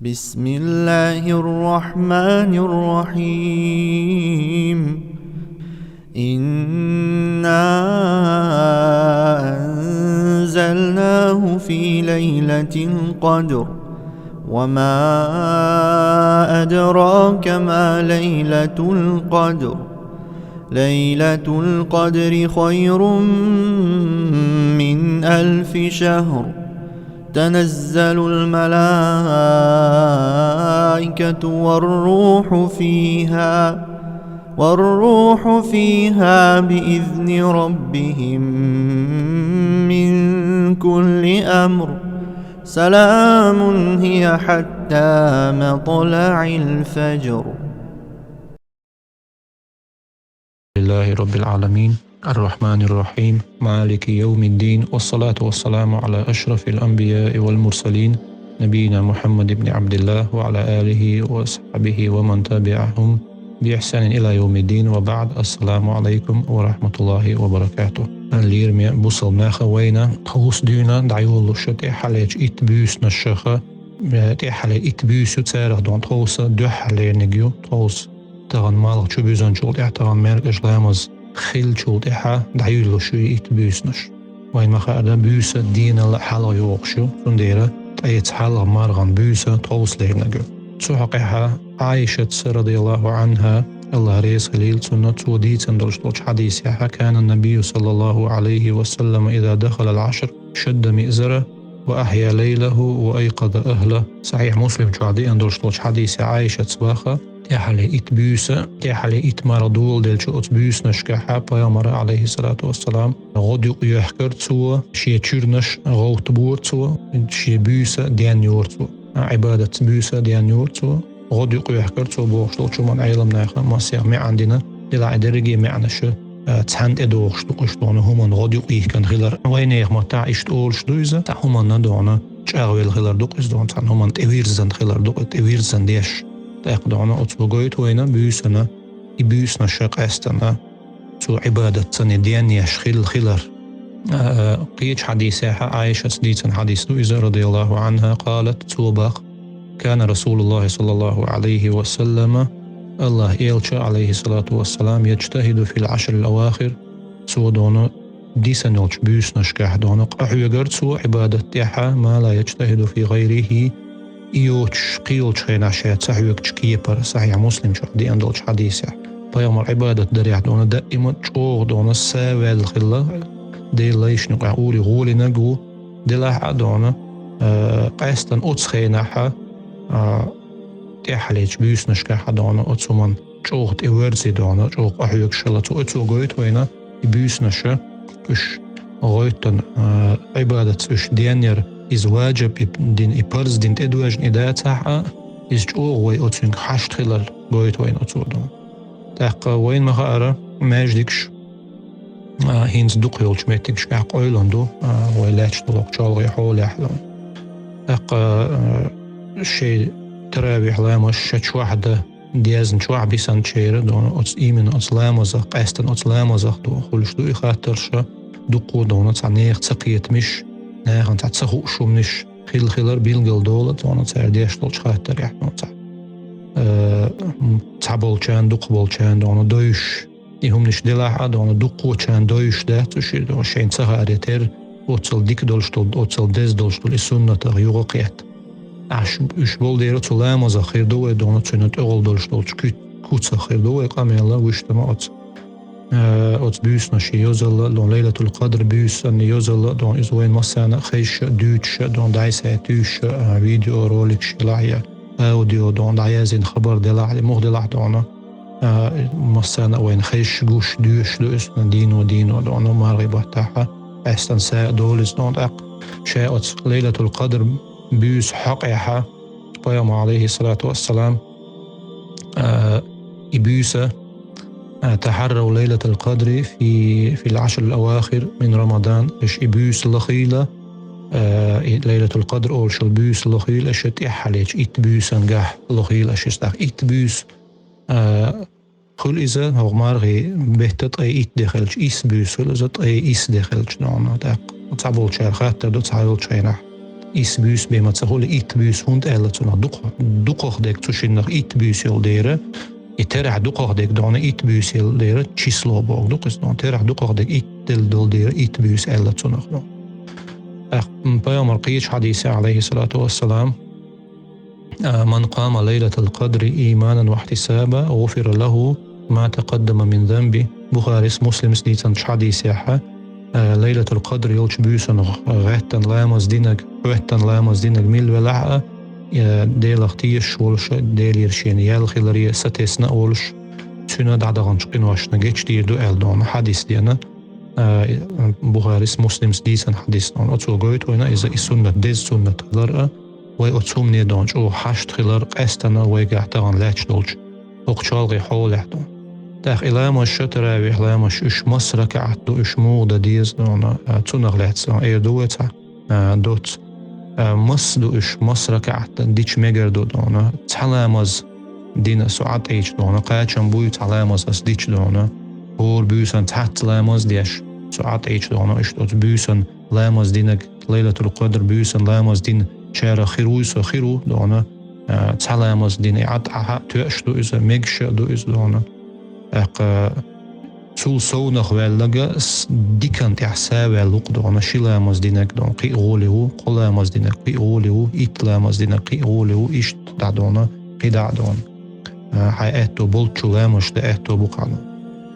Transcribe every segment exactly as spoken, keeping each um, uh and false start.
بسم الله الرحمن الرحيم. إنا أنزلناه في ليلة القدر. وما أدراك ما ليلة القدر. ليلة القدر خير من ألف شهر. تنزل الملائكة والروح فيها، والروح فيها بإذن ربهم من كل أمر. سلام هي حتى مطلع الفجر. لله رب العالمين، الرحمن الرحيم، مالك يوم الدين، والصلاة والسلام على أشرف الأنبياء والمرسلين، نبينا محمد بن عبد الله وعلى آله وأصحابه ومن تبعهم بإحسان إلى يوم الدين، وبعد. السلام عليكم ورحمة الله وبركاته. Лераме бусалба нах, вайна тховса дуьйна дӀайолалуш тӀехьалечу итт буьйсанашха, э, тӀехьале итт буьйса ю, царах дона тховса дуьххьарлерниг ю, тховса тахана малх чубуьзначул тӀаьхьа, тахана маьркӀажа ламаз хиллачул тӀаьхьа дӀайолалуш ю и итт буьйсанаш. Вайна ма-хаъара, буьйса денал а хьалха йогӀуш ю, цундела ткъеца хьалха марханна буьйса тховса лерниг ю. Цу хьокъехьа Ӏайшатца, радияллаху Ӏанха, АллахӀ реза хилийла цунна, цо дийцина долуш долчу хьадисехьа: كان النبي صلى الله عليه وسلم إذا دخل العشر شد مئزره وأحيا ليله وأيقظ أهله. Сахьихь Муслим чохь деана долуш долчу хьадисехь Ӏайшатца боху: тӀехьале итт буьйса, тӀехьале итт марха доладелча оцу буьйсанашкахьа Пайхамара, алейхиссалату вассалам, гӀодаюкъ йоьхкара цо, шен чуьрнаш гӀовттабора цо, шен буьйса денйора цо, а, Ӏибадатца буьйса денйора цо. ГӀодаюкъ йоьхкара цо бохуш долчу хӀуманна Ӏеламнаха массех маьӀна дина, делахь и дерриге маьӀнаша, а, цхьаьна тӀедогӀуш ду-кх уьш, дуьйна хӀуманна гӀодаюкъ йихкина хилар. Вайнехан маттахь иштта олуш ду иза, цхьа хӀуманна, дуьйна, чӀагӀвелла хилар ду-кх иза, дуьйна, цхьана хӀуманна тӀевирзина хилар ду-кх, тӀевирзина деш. ТӀаккха, дуьйна, оцо гойту вайна буьйсана, и буьйсанаш къаьстина цо Ӏибадатца денъеш хилла хилар. А, кхечу хьадисехьа, Ӏайшатца дийцина хьадис ду иза, радияллаху Ӏанха, къалат, цо боху: كان رسول الله صلى الله عليه وسلم, АллахӀан элча, алейхиссалату вассалам, يجتهد في العشر الأواخر, цо, дуьйна, дисина йолчу буьйсанашкахь, дуьйна, къахьоьгара цо Ӏибадат тӀехьа, ما لا يجتهد في غيره, и йоцуш кхин йолчу хенахь ша ца хьоьгучу кепара, Сахьихь Муслим чохь деана долчу хьадисехь. Пайхамар Ӏибадат дарехь, дуьйна, даима чӀогӀа, дуьйна, са ваьлла хилла, Делан лайшна юкъахь уьйр гӀолийнарг ву, делахь а, дуьйна, э, къаьстина оцу хенахьа, а, тӀаьхьалечу буьйсанашкахьа, дуьйна, оцу хӀуманна чӀогӀа тӀеверзий, дуьйна, чӀогӀа къахьоьгуш хилла цо. Оцо гойту вайна и буьйсанаша, уьш гӀоьттина, а, Ӏибадатца уьш денъяр, иза важиб и дина, и парз дина тӀедожна и дацахь а, иза чӀогӀа вай оцуьнга хьашт хилар гойту вайна оцо, дуьйна. ТӀаккха вайна ма-хаъара, маьждигаш, а, хӀинца дукха йолчу меттигашкахь къойлан ду, а, вай лаьтташ долу чолхе хьолехь, дуьйна. ТӀаккха, а, шайн таравихь ламазаш ша чохь дан, дезна чохь бисанчеран, дуьйна, оцу, именно оцу ламазах, къаьстина оцу ламазах, дуьйна, хуьлуш ду и хаттарш, дуккха, дуьйна, цхьа нехан ца кхетамаш, нахана цхьа ца хууш хӀуманаш хилла хилар билгал долу, дуьйна, цара деш долчу хаттарехь, дуьйна, цхьа, э, цхьаболчарна, дукхахболчарна, дуьйна, довш. И хӀуманаш делахь а, дуьйна, дуккхачарна довш дац уьш, дуьйна, шайна ца хааре терра, оццул дика долуш долу, оццул деза долуш долу и суннатах юхакхетта. Аш уьш болу дела цу ламазах хир ду вай, дуьйна, цуьнан тӀехула долуш долчу куь-, куцах хир ду вай къамел а, вуьш тама оцу, э, оцу буьйсанашан йозалла, дуьйна, Лайлатул-Къадр буьйсанна йозалла, дуьйна, иза вайн массарна а хезаш а, дуьйцуш а, дуьйна, дӀасатуьйсуш а, а, видеороликаш делахь я, аудио, дуьйна, дӀаяздина хабар делахь я, муха делахь, дуьйна, а, массарна а вайна хезаш, гуш, доьшуш ду иза, дуьйна, дийно, дийно, дуьйна, мархи баттахь а, къаьстина са а долу иза, дуьйна, тӀаккха. Ша оцу Лайлатул-Къадр буьйса хьокъехьа, Пайхамар, алейхиссалату вассалам, а, и буьйса, а, تحروا ليلة القدر في، في العشر الأواخر من رمضان, аша и буьйса лахийла, а, и Лайлатул-Къадр олуш йолу буьйса лахийла аша тӀаьххьалечу итт буьйсангахь, лахийла аша иза, тӀаккха итт буьйса, а, хуьлу иза, хӀокху мархи бетта ткъе итт де хилча, исс буьйса хуьлу иза, ткъе исс де хилча, дуьйна, тӀаккха. Цхьаболчара хаттар ду, цхьайолчу хенахь. исс буьйса бен ма ца хуьлу, итт буьйса хӀунда аьлла цунах? Дукха-, дукхах дерг цу шиннах итт буьйса йолу дера, и терахь дукхах дерг дона итт буьйса йолу дера число боху ду-кх иза дона. Терахь дукхах дерг итт делла долу дера итт буьйса аьлла цунах дона. ТӀаккха, м, пайхамар кхечу хьадисехь, алейхиссалату вассалам, а, «Ман къама лайлатал къадри ийманан ва ихьтисабан, гъуфира лаху ма такъаддама мин занби». Бухарис, Муслимс дийцинчу хьадисехь, а, Лайлатул Къадр йолчу буьйсанах гӀаьттина ламаз динарг, хӀоьттина ламаз динарг мила велахь а, а, Делах тешаш волуш а, Делера шена ял хиларе сатесна а волуш, цуьнан дӀадаханчу къиношна гечдийр ду аьлла дона хьадис дена. А, Бухарис, Муслимс дийцина хьадис дона. Оцо гойту вайна иза и суннат, деза суннат хилар а, вай оцу хӀумане дона чӀогӀа хьашт хилар, къаьстина вайгахь тахана лаьтташ долчу хӀокху чолхе хьолехь дона. ТӀаккха и ламазаш, таравихь ламазаш, уьш масса ракаӀат ду, уьш муха дан деза дона, а, цунах лаьцна эр ду вай цхьа, а, доцца. А, масса ду уьш, масса ракаӀат дича мегар ду дона. Цхьа ламаз дина со Ӏад Ӏийча дона, кхачам буй цхьа ламаз ас дича дона. ХӀора буьйсанна цхьацца ламаз деш со Ӏад Ӏийча дона, иштта оцу буьйсанна ламаз динарг, Лайлатул Къадр буьйсанна ламаз динчарах хир вуй со, хир ву дона, а, цхьа ламаз дина и Ӏад Ӏа тоьаш ду иза, мегаш а ду иза дона. ТӀаккха цул совнах ваьлларг а с-, диканна тӀехь са ваьлла ву-кх дона, ши ламаз динарг дона кхин а гӀоле ву, кхо ламаз динарг кхин а гӀоле ву, итт ламаз динарг кхин а гӀоле ву, иштта дӀа дона, кхидӀа а дона. А, хьайн аьтто болччу ламазаш дан аьтто бу-кх хьуна.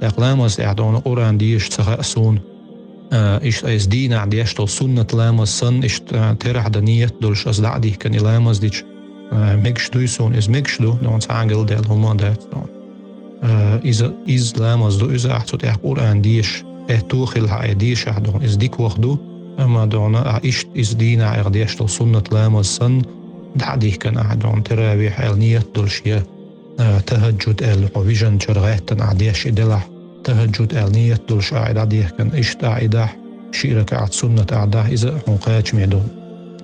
ТӀаккха ламаза тӀехь дона Къуръан деша ца хаьа суна. А, иштта ас дийнахь деш долу суннат ламаз санна, иштта, а, терахь дан ниет долуш ас дӀа а дихкина и ламаз дича, а, мегаш дуй суна иза? Мегаш ду, дона цхьа а галдаьлла хӀума дац дона. А, иза, иза ламаз ду иза, ахь цу тӀехь Къуръан деша аьтто а хилла хьан и дешахь дона, иза дика ваха ду, амма дона ахь иштта иза дийнахь ахь деш долу суннат ламаз санна, дӀа а дихкина ахь дона таравихь аьлла ниет долуш я, а, тахӀаджуд аьлла, хьо вижначара гӀаьттина ахь деш и делахь, тахӀаджуд аьлла ниет долуш ахь и дӀадихкина, иштта ахь и дахь, ши ракаӀат суннат ахь дахь, иза а хьуна кхачаме ду.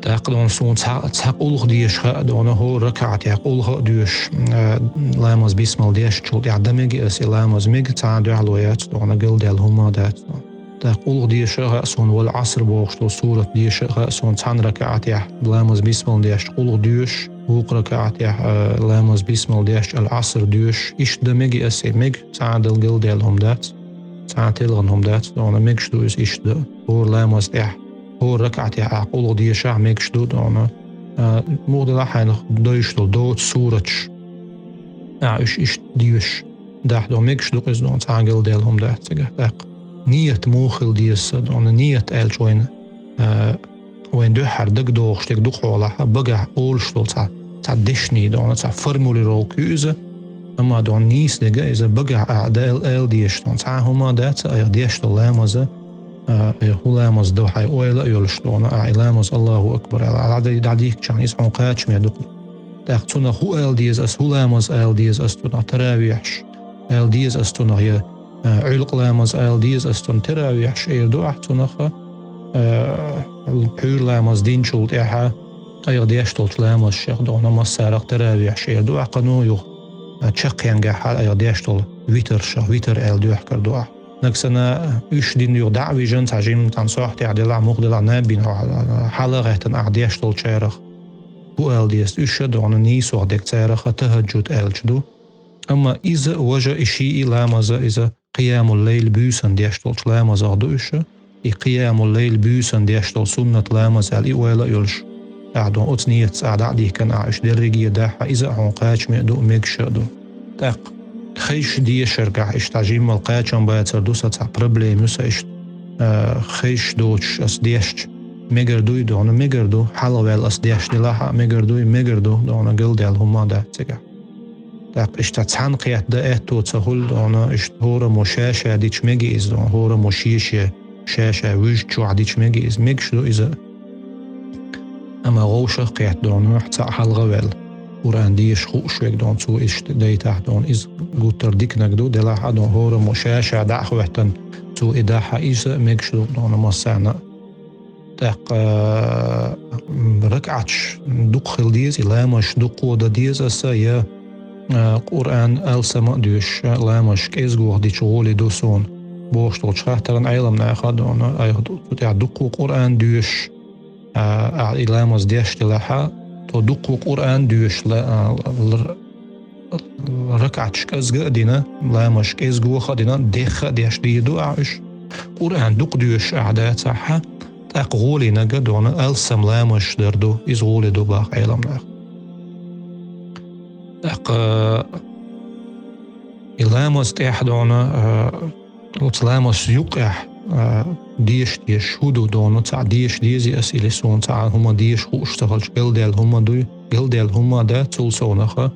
ТӀаккха дона суна цхьа, цхьа къулхӀ деша хаьа дона, хӀора ракаӀатехь къулхӀа а доьшуш, а, ламаз бисмал дешначул тӀехь дан мега ас и ламаз? Мега, цхьа а дуьхьало яц дона, галдаьлла хӀума дац дона. ТӀаккха къулхӀ деша а хаьа суна, вал Ӏаср бохуш долу сурат деша а хаьа суна цхьана ракаӀатехь ламаз бисмал деш къулхӀ доьшуш, вукху ракаӀатехь, а, ламаз бисмал деш Ал-Ӏаср доьшуш, иштта дан мега ас и? Мега, цхьа а дала галдаьлла хӀума дац, цхьа а телхина хӀума дац дона, мегаш ду иза иштта дан. ХӀора ламаз тӀехь, хӀора ракаӀатехь ахь къулхӀ дешахь, мегаш ду дона. А, муха делахь хьайна дойуш долу доцу сураташ, а, уьш иштта доьшуш дахь дона, мегаш ду-кх иза дона, цхьа а галдаьлла хӀума дац цигахь. ТӀаккха ниет муха хила деза сан дона? Ниет аьлча вайна, а, вайн дуьххьара дагадогӀуш дерг ду-кх хьолахь, багахь олуш долу цхьа, цхьа дешнийн дона, цхьа формулировка ю иза, амма дона нийса дерг а иза, багахь ахь дан аьлла дезаш дона цхьа а хӀума дац, айхьа деш долу ламаза, а, айхьа хӀун ламаз ду хьайн ойла а йолуш дона, ахь и ламаз Аллаху акбар аьлла дӀа-, дӀадихкича, иза хьуна кхачаме ду-кх. ТӀаккха цунах хӀун ала деза ас, хӀун ламаз ала деза ас цунах, таравихьаш ала деза ас цунах, я, а, Ӏуьлкъа ламаз ала деза ас цунах? Таравихьаш эр ду ахь цунах, а, пхьуьйра ламаз динчул тӀаьхьа айхьа деш долчу ламазашах дона массарах таравихьаш эр ду ахь, кхано юха, а, чаккхенгахь айхьа деш долу витршах, витр аьлла доьхкар ду ахь. Нагахь санна уьш дина юха дӀа а вижина, цхьа жимма цхьана сохьтехь делахь, муха делахь, наб бина хьо, хьала а гӀаьттина ахь деш долчарах хӀун ала деза? Уьш а дона нийсох дерг царах а тахӀаджуд аьлча ду. Амма иза а, важа а, и шиъ а ламаза, иза кхиямул-лайл буьйсанна деш долчу ламазах ду уьш а. И кхиямул-лайл буьйсанна деш долу суннат ламаз аьлла и ойла а йолуш, ахь дона оцу ниетца ахь дӀа а дихкина, ахь уьш дерриге а дахь, иза а хьуна кхачаме а ду, мегаш а ду. ТӀаккха хезаш дешаргахь, иштта жиммал кхачам бацар ду сан, цхьа проблема ю сан иштта, а, хезаш доцуш ас дешча, мегар дуй дона? Мегар ду, хьалхаваьлла ас деш делахь а мегар дуй? Мегар ду дона, галдаьлла хӀума дац цигахь. ТӀаккха иштта цхьаьна кхетта дан аьтто ца хуьлу дона, иштта хӀораммо ша-ша дича мега иза дона, хӀораммо шен-шен ша-ша вуьжучохь дича мега иза? Мегаш ду иза. Амма вовшах а кхетта дона, цхьаъ хьалхаваьлла, Къуръан деша хууш верг дона, цо иштта дайтахь дона, иза гуттар а диканиг ду, делахь а дона, хӀораммо ша-ша дӀа а хӀоьттина, цо и дахь а, иза а мегаш ду дона массарна а. ТӀаккха, м, ракаӀаташ дукха хила деза, и ламазаш дукха дан деза аса, я, а, Къуръан алсам а доьшуш, ламазаш кӀезгох дича гӀоле ду суна бохуш долчу хаттарна Ӏеламнаха дона, айхьа ду-, цу тӀехь дукха Къуръан доьшуш, а, а, и ламаз деш делахьа, тхо дуккха Къуръан доьшуш ла-, а, лар-, ракаӀаташ кӀезга а дина, ламазаш кӀезга ваха а дина, дехха а деш дийр ду ахь уьш. Къуръан дукха доьшуш ахь дацахьа, тӀаккха гӀоле нага дона алсам ламазаш дар ду, иза гӀоле ду баха Ӏеламнаха. ТӀаккха и ламаз тӀехь дона, а, оцу ламаз юкъехь, а, деша дезаш хӀу ду дона, цхьаъ деша дезий ас или суна цхьа хӀума деша хууш ца хилча, галдаьлла хӀума дуй, галдаьлла хӀума а дац, цул совнаха,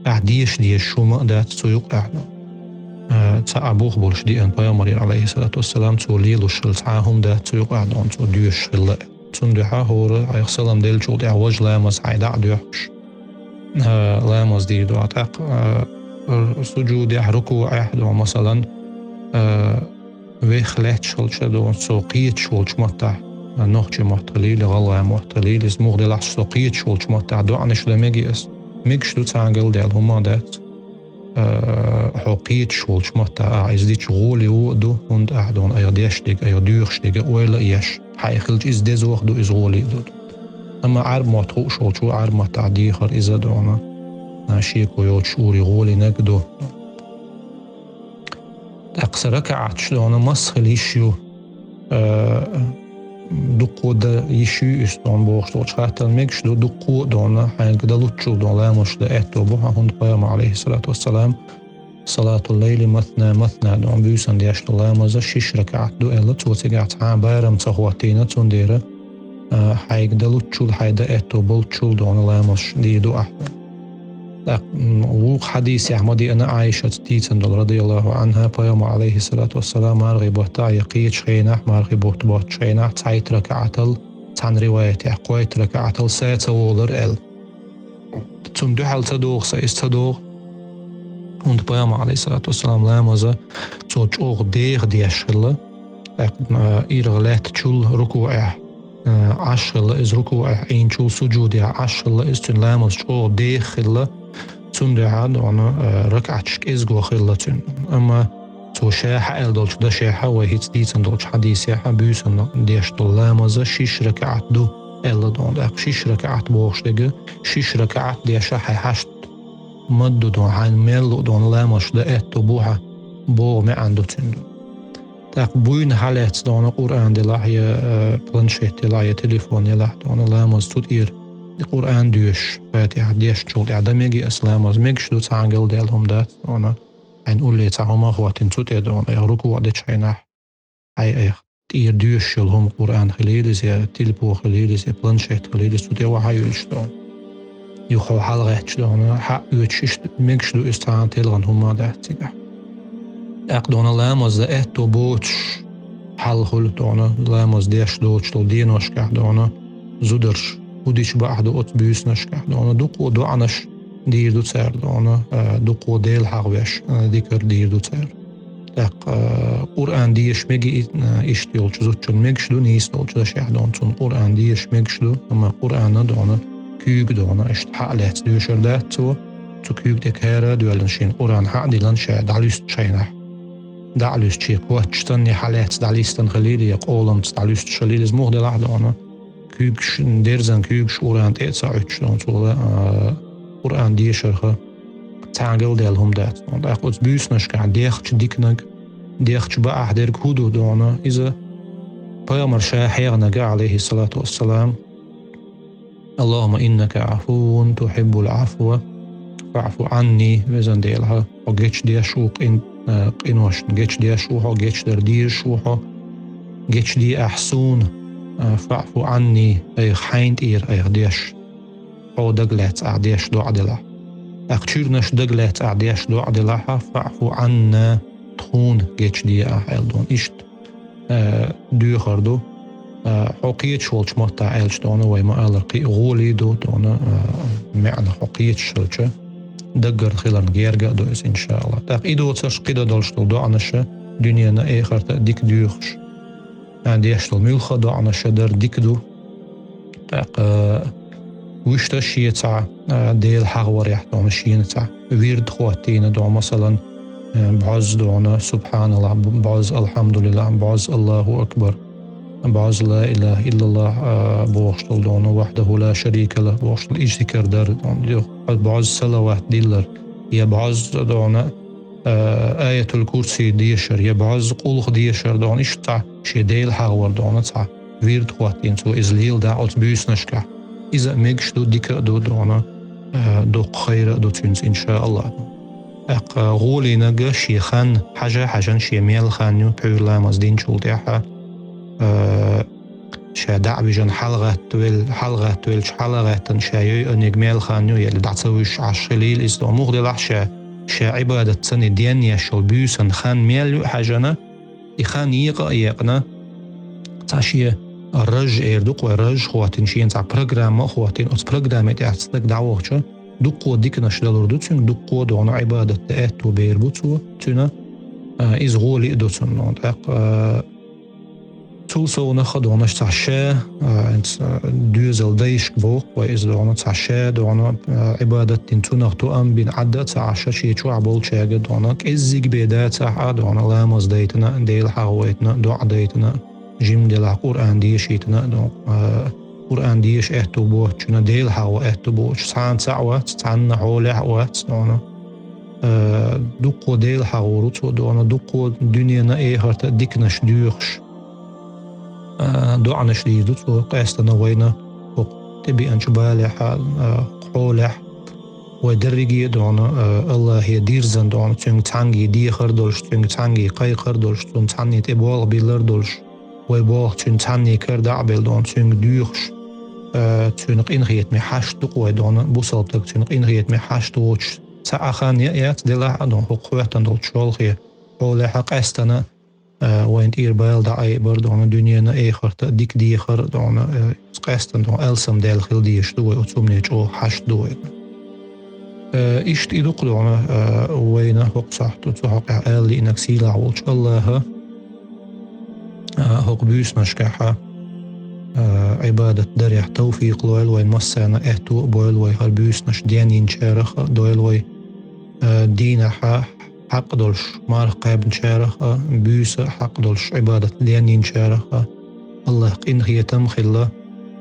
ахь деша дезаш хӀума а дац цу юкъехь дона. А, цхьа а бух болуш деана пайхамарера, алейхиссалату вассалам, цо лелош хилла цхьа а хӀума дац цу юкъехь дона, цо доьшуш хилла. Цундуьхьа хӀора айхьа салам деллачул тӀаьхьа важа ламаз хьайн дӀа а доьхкуш, а, ламаз дийр ду. А тӀаккха, а, р-, сужудехь, рукуӀехь ду, масалан, а, вех лаьтташ хилча ду, цо кхеташ волчу маттахь, а, нохчийн мотт хилийла, гӀалгӀайн мотт хилийла, иза муха делахь а, цо кхеташ волчу маттахь доӀанаш дан мегий ас? Мегаш ду, цхьа а галдаьлла хӀума а дац. А, хьо кхеташ волчу маттахь, а, иза дича гӀоле ву а ду, хӀунда ахь дона айхьа деш дерг, айхьа доьхуш дерг ойла а еш. Хьайх хилча иза дезох ду, иза гӀоле а ду. Амма Ӏарб мотт хууш волчо Ӏарб маттахь дехар иза дона, а, шеко йоцуш ури гӀолинарг ду. ТӀаккха сан ракаӀаташ дона масса хила йиш ю, а, дуккха дан йиш ю иза дона бохуш долчу хаттарна мегаш ду, дуккха а дона, хьайга дан луччул дона ламазаш дан аьтто бу хьан, хӀунда пайхамар, алейхиссалату вассалам, салатул лайли масна масна, дона буьйсан деш долу ламаза шиш ракаӀат ду аьлла, цо цигахь цхьа а барам ца хӀоттийна, цундела, а, хьайга дан луччул, хьайн дан аьтто болччул дона ламазаш дийр ду ахь. ТӀаккха, м, вукху хьадисехь ма деана Ӏайшаца дийцина долу, радияллаху анхьа, пайхамар, алейхиссалату вассалам, мархи баттахь я кхечу хенахь, мархи бутт боцчу хенахь, цхьайтта ракаӀатал, цхьана риваятехь, кхойтта ракаӀатал са ца волар аьлла. Цунна дуьхьал ца догӀу сан, иза ца догӀу. ХӀунда пайхамар, алейхиссалату вассалам, ламаза цо чӀогӀа деха деш хилла. ТӀаккха, а, иргӀа лаьттачул рукуӀехь, а, Ӏаш хилла иза, рукуӀехь Ӏийначул сужудехь Ӏаш хилла иза, цуьнан ламаз чӀогӀа деха хилла. Цундела дона, а, ракаӀаташ кӀезго хилла цуьнан. Амма цо ша хьааьлла долчу дашехьа, вай хӀинца дийцина долчу хьадисехьа, буьйсанна деш долу ламаза шиш ракаӀат ду аьлла дона. ТӀаккха шиш ракаӀат бохуш дерг, шиш ракаӀат деша хьайн хьашт мадду дона, хьайна мел лу дона ламазаш дан аьтто бу хьан боху маьӀна ду цуьнан дона. ТӀаккха буйна хьалаьцна дона Къуръан делахь я, э, планшет елахь я телефон елахь дона ламаз цу тӀера Къуръан доьшуш, Фатихьа дешначул тӀаьхьа дан мегий ас ламаз? Мегаш ду, цхьа а галдаьлла хӀума дац дона. Хьайна улле цхьа хӀума а хӀоттийна цу тӀе дона, айхьа рукуӀ дечу хенахь, хьайн айхьа тӀера доьшуш йолу хӀума Къуръан хилийла иза, я телефон хилийла иза, я планшет хилийла иза, цу тӀе охьа а йоьлуш дона. Юха хьо хьалагӀаьтташ дона, хьаъ оьцуш иштта мегаш ду иза, цхьа а телхина хӀума а дац цигахь. ТӀаккха дона ламаз дан аьтто боцуш хьал хуьлу дона, ламаз деш доцуш долу деношкахь дона, зударша хӀу дича бакъахь ду оцу буьйсанашкахь дона, дуккха а доӀанаш дийр ду цара дона, а, дуккха а Дела хьахавеш, а, дикар дийр ду цара. ТӀаккха, а, Къуръан деша мегий, а, иштта йолчу зудчунна? Мегаш ду, нийса долчу дашехь дона, цунна Къуръан деша мегаш ду, амма Къуръанна дона куьйга дона, иштта хьа а лаьцна доьшур дац цо, цу куьйга тӀе кара а доьллина шена Къуръан хьа а диллина ша дӀалуьстучу хенахь. ДӀа а луьстучу, я коч санна хьалаьцна дӀалистина хилийла, я къоламца дӀалуьстуш хилийла, иза муха делахь а дона, куьйгаш, дерзан куьйгаш Къуръан тӀе а ца Ӏуьттуш дона, цо, а, Къуръан дешарха цхьа а галдаьлла хӀума дац дона. ТӀаккха оцу буьйсанашкахь дехча диканаг, дехча бакъахь дерг хӀу ду дона? Иза пайхамар ша хьехнаг, алейхиссалату вассалам: «Аллахумма иннака афуввун тухиббул афва фаъфу анни». Везан Дела, хьо гечдеш ву къин-, э, къиношна, гечдеш ву хьо, гечдар дезаш ву хьо, гечде ахь суна, э, фаъфу анни, айхьа хьайна тӀера айхьа деш, хьо дагалаьцна ахь деш доӀа делахь. ТӀаккха чуьрнаш дагалаьцна ахь деш доӀа делахь, фаъфу анна, тхуна гечде ахь аьлла дона. Иштта, э, доьхар ду. Э, хьо кхеташ волчу маттахь аьлча дона, вай ма-аллара, кхин а гӀоле ду дона, э, маьӀна хьо кхеташ хилча, даггара хиларна герга а ду иза, иншааллах. ТӀаккха и доцурш кхидӀа долуш долу доӀанаша дуьненна а, эхарта а дика доьхуш, а, деш долу муьлхха а доӀанаша дар дика ду. ТӀаккха, э, вуьшта шен цхьа, а, Дела хьахаварехь дона, шена цхьа вирд хӀоттийна дона, масалан, э, бӀозза дона, субхьаналлах, б-, бӀозза алхьамдулиллах, бӀозза Аллаху акбар. бӀозза ла илахӀа иллаллахӀ, а, бохуш долу дона, вахьдахӀу ла шарика лахӀ бохуш долу, и зикар дар дона, бӀозза салават диллар, я бӀозза дона, а, аятул курси дешар, я бӀозза къулхӀ дешар дона, иштта цхьа шен Дела хьахавар дона цхьа вирд хӀоттийна цо, иза леладахь оцу буьйсанашкахь. Иза а мегаш ду, дика а ду дона, а, доккха хайра а ду цуьнца, иншааллахӀ. ТӀаккха гӀолийнага шен хан хьажа-хьажан, шен мел хан ю пхьуьйра ламаз динчул тӀаьхьа, а, ша дӀа а вижина хьалагӀаттавел-, хьалагӀаттавелча, хьалагӀаьттина ша йойъаниг мел хан ю, я дӀа ца вуьжуш Ӏаш хилийла иза дона. Муха делахь ша, ша Ӏибадат ца деш йолу буьйсан хан мел ю а хьаьжна, и хан екъа а екъна, цхьа шен раж эр ду-кх вай, раж хӀоттийна, шена цхьа программа а хӀоттийна, оцу программе тӀехь стаг дӀавахча, дуккха диканаш далур ду цуьнга, дуккха дона Ӏибадат дан аьтто бер бу цо, цуьнан, а, иза гӀоли а ду цунна. ТӀаккха, а, цул совнаха дона цхьа ша, а, хӀинца, а, доьзал дайшка боху вай иза дона, цхьа ша дона, а, Ӏибадат дина, цунах тоам бина Ӏадда а ца Ӏаш, шен чохь болчаьрга дона, кӀеззиг бен дацахь а дона, ламаз дайтина, Дела хьахавайтина, доӀа дайтина, жима делахь Къуръан дешийтина, дона, а, Къуръан деша аьтто боцучунна, Дела хьахо аьтто боцуш, цхьана цхьаъ вац, цхьанна хьолехь а вац дона. Э, дуккха Дела хьахор ву цо дона, дуккха дуьненан а, эхартан а диканаш доьхуш, э, доӀанаш дийр ду цо, къаьстина вайна хӀокху тӀебеанчу балехь а, э, хьолехь а. Вай дерриге а дона, э, АллахӀе дирзина дона, цуьнга цхьаьнгге дехар а долуш, цуьнга цхьаьнгге кхайкхар а долуш, цунна цхьанне тӀе болх биллар а долуш, вай болх цуьнан цхьанне кара дӀа а белла дона, цуьнга доьхуш, э, цуьнан къинхетаме хьашт ду-кх вай дона, бусалба стаг цуьнан къинхетаме хьашт воцуш, цхьа а хан яа яц делахь а дона, хӀокху хӀоьттина долчу шолгӀа хьолехь а, къаьстина, а, вайна тӀера бала дӀаайбар дона, дуьненан а, эхартан а дика дехар а дона, а, къаьстина дона, алсамдаьлла хила дезаш ду вай, оцу хӀумане чӀогӀа хьашт ду вай. А, иштта и ду-кх дона, а, вайна хӀокху сахьтехь, цу хьокъехь ала лиънарг сийлахь волчу АллахӀа, а, хӀокху буьйсанашкахь а, а, Ӏибадат дарехь тавфикъ лойла вайна массарна, аьтто а бойла вай хӀара буьйсанаш денйинчарах а, дойла вай, а, дийнахь а хьакъ долуш марха кхаьбначарах а, буьйса хьакъ долуш Ӏибадат денйинчарах а. АллахӀ къинхетам а хилла,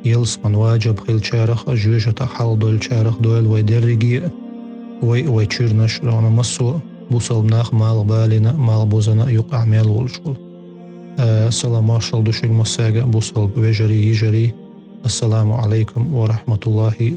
ялсаман ваджиб хиллачарах а, жоьжахатех хьалхадойлучарах дойла вай дерриге а, вай а, вай чуьрнаш а дона, массо а бусалба нах малхбалина а, малхбузана а юкъахь мел волуш волу. Э, салам-маршалла ду шуьга массаьрга а, бусалба вежарий, йижарий. Ассаламу Ӏалайкум ва рахьматуллахӀи